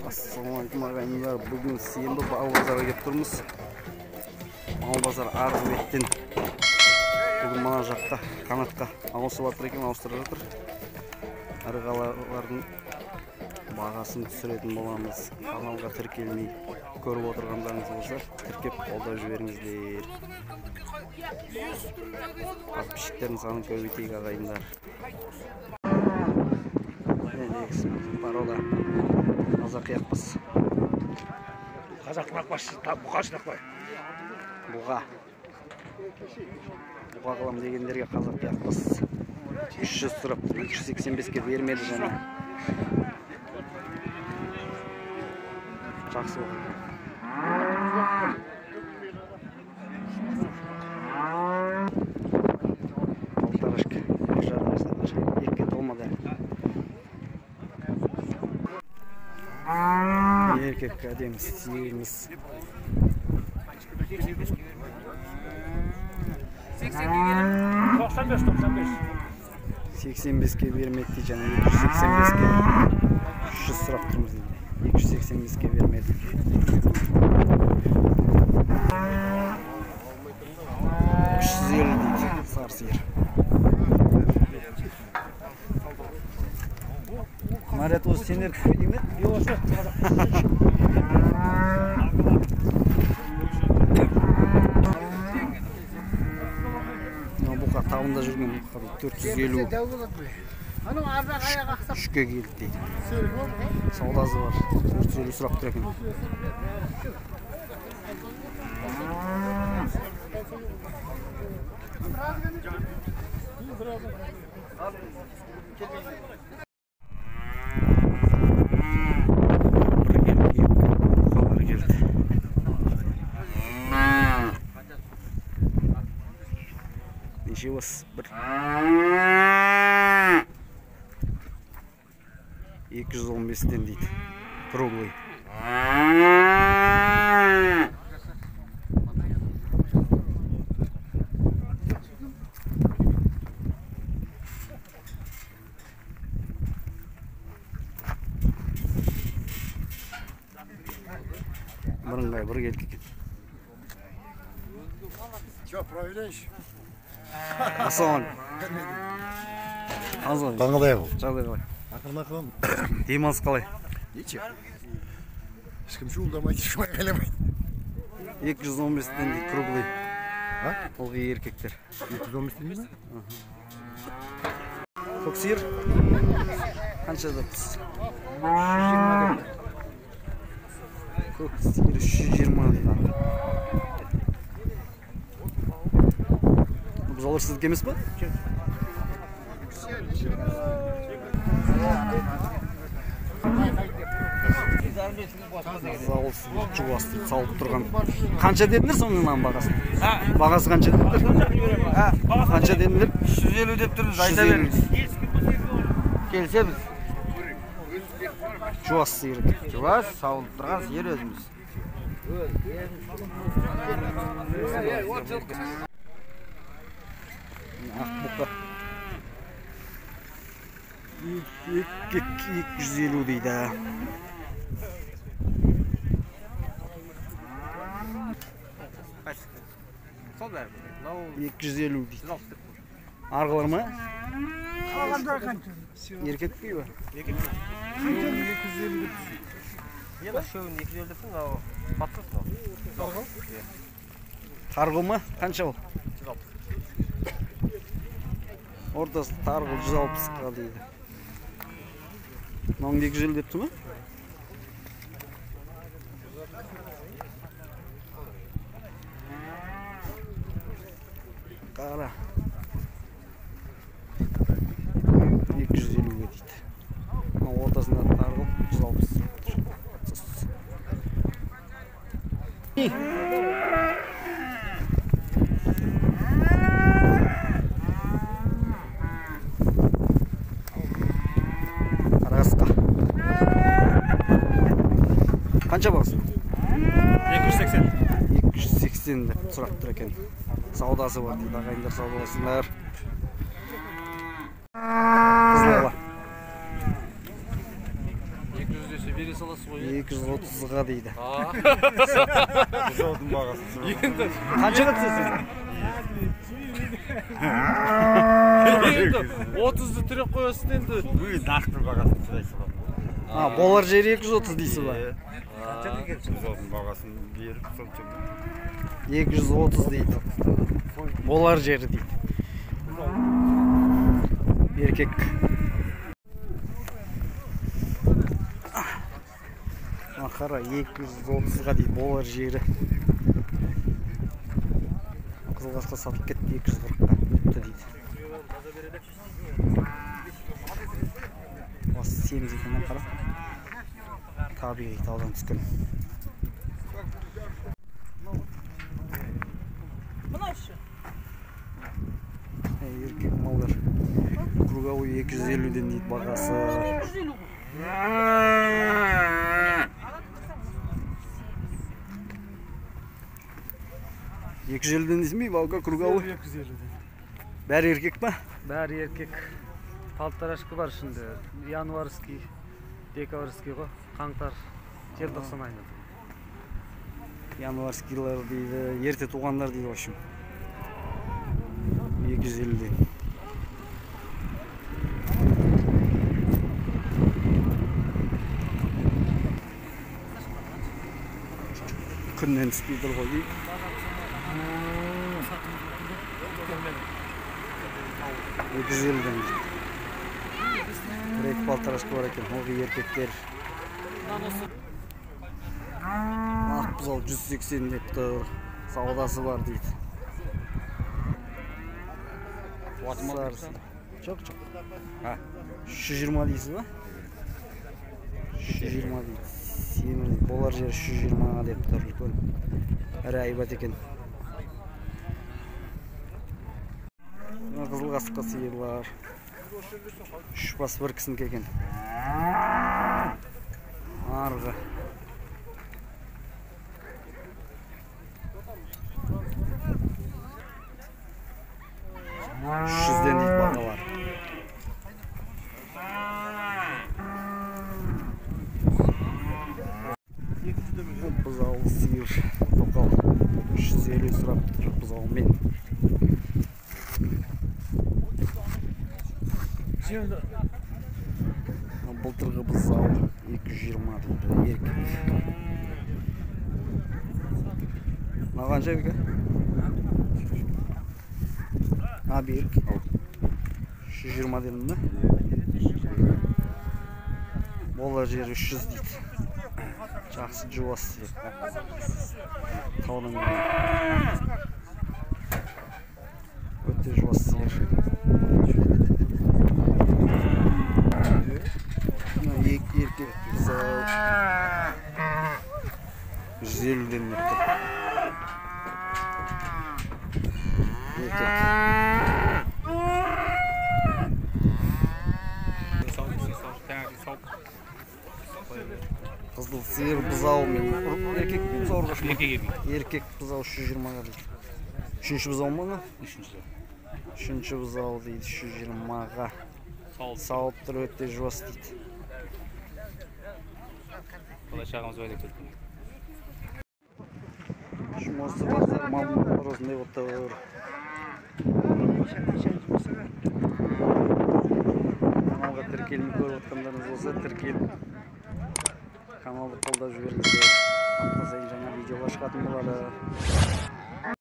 Ассалаумағалейкум ағайындар. Бүгін сенбі мал базарға келіп тұрмыз. Мал базар арғы беттен бүгін мына жаққа қанатқа ауысып жатыр екен, ауыстырып жатыр. Ірі бағасын түсіретін боламыз. Каналға тіркелмей көріп отырғандарыңыз болса, тіркеп қолдап жіберіңіздер. Подписчиктердің санын көбейтейік ағайындар. Порода қазақи ақбас. Қазақтың ақбасы, бұқасын ақбай. Бұға. Бұға қылам дегендерге қазақи ақбас. 300 сұрап, 285-ке бермеді жаңа. Жақсы бұға. Полторашка, 1,5 жасар. Екіге толмады. Еркек әдемі сиырымыз. 95. 85-ке бермеді дейді жаңа, 285-ке 300 сұрап тұрмыз дейді. 285-ке бермеді. 350 дейді сары сиыр. Наряд осы сендердікі қой деймін. Бұқа табында жүрген бұқа 450 үшке келді дейді. Саудасы бар. 450 сұрап тұр екен. Бұқалар келді. Неше бас? Бір 215-тен дейді. Круглый. Бірыңғай бір келді екен. Че, проверяешь? Ассалаумағалейкум. Қалай бұл? Жағдай қалай? Ақырын-ақырын. Демалыс қалай? Ничего. Ешкім шуылдамайды, ешкім айқайламайды. 215-тен дейді круглый. А? Ылғи еркектер. 215-тен ме? Көк сиыр қанша депсіз? 320 деп. Көк сиыр 320 дейді. Бұзаулар сіздікі емес па? Бұзауыл жуас дейді, салып тұрған. Қанша дедіңдер соның мынаның бағасын? Бағасы қанша дедіңдер? Қанша дедіңдер? 350 деп тұрмыз, айта беріңіз. Келісеміз. Жуас сиыр. Жуас, сауылып тұрған сиыр өзіміз. Ақ бұқа 250 дейді. Сол бәрі. 250 дейді. Арғылар ма? Еркек пе? Еркек. 250 деп. Енді үшеуін 250 депсің, ал батсыз мынау. Тарғыл ма? Қанша ол? 160. Ортасы тарғыл 160-қа дейді. Мынауың 250 депті ма? Қара. 250-ге дейді. Мынау ортасында тарғыл 160. Қарасқа. Қанша бағасы? 280. 280 деп сұрап тұр екен. Саудасы бар дейді, ағайындар саудаласыңдар. Қызыл ала. 200 десе Бере саласыз ғой. 230-ға дейді. Бұзаудың бағасы. Енді қаншаға түсесіз? Енді 30-ды тіреп қоясың енді. Өй, нақты бағасын сұрай саламын. А, болар жері 230 дейсіз ба? Бұзаудың бағасын беріп сонша. 230 дейді. Болар жері дейді. Еркек. Қара 230-ға дейді болар жері. Қызылқасқа сатылып кетті 240-қа бітті дейді. Осы семіз екен, қара. Табиғи таудан түскен. Еркек малдар. Круговой 250-ден дейді бағасы. 250-ден дейсің бе, Балка, круговой? 250-ден. Бәрі еркек па? Бәрі еркек. Полторашка бар ішінде. Январский, декабрьский ғой. Қаңтар, желтоқсан айында. Январскийлар дейді, ерте туғандар дейді, в общем. 250-ден. Күннен түспей тұр ғой дейді. 250-ден дейді. Бір екі полторашка бар екен, ылғи еркектер. Ақ бұзау 180 деп тұр. Саудасы бар дейді. Жоқ, жоқ. 320 дейсіз ба? 320 дейді. Семіз болар жері 320 деп тұр, үлкен. Әрі әйбат екен. Қызыл қасыққа сиырлар. 3 бас бір кісінікі екен. Арғы. 300-ден дейді бағалар. Бұзаулы сиыр тоқал 350 сұрап тұр бұзаумен. Былтырғы бұзау 220 дейді, еркек. Мынау қанша екен? А, берік. 320 дедім ба? Болар жері 300 дейді. Жақсы жуас дейді. Таудан келген. Өте жуас сиыр. Екі еркек бұзау 150-ден деп тұр. Еркек. Қызыл сиыр бұзау мен. Еркек бұзау ұрғашы ма? Еркек бұзау 320-ға дейді. Үшінші бұзау ма? Үшінші бұзау дейді 320-ға. Сауып тұр, өте жуас дейді. Болашағымыз байлап кетті. Осы базар малдың осындай отыр. Каналға тіркелмей көріп отқандарыңыз болса, тіркеліп каналды қолдап жіберіңіздер. Апта сайын жаңа видеолар шығатын болады.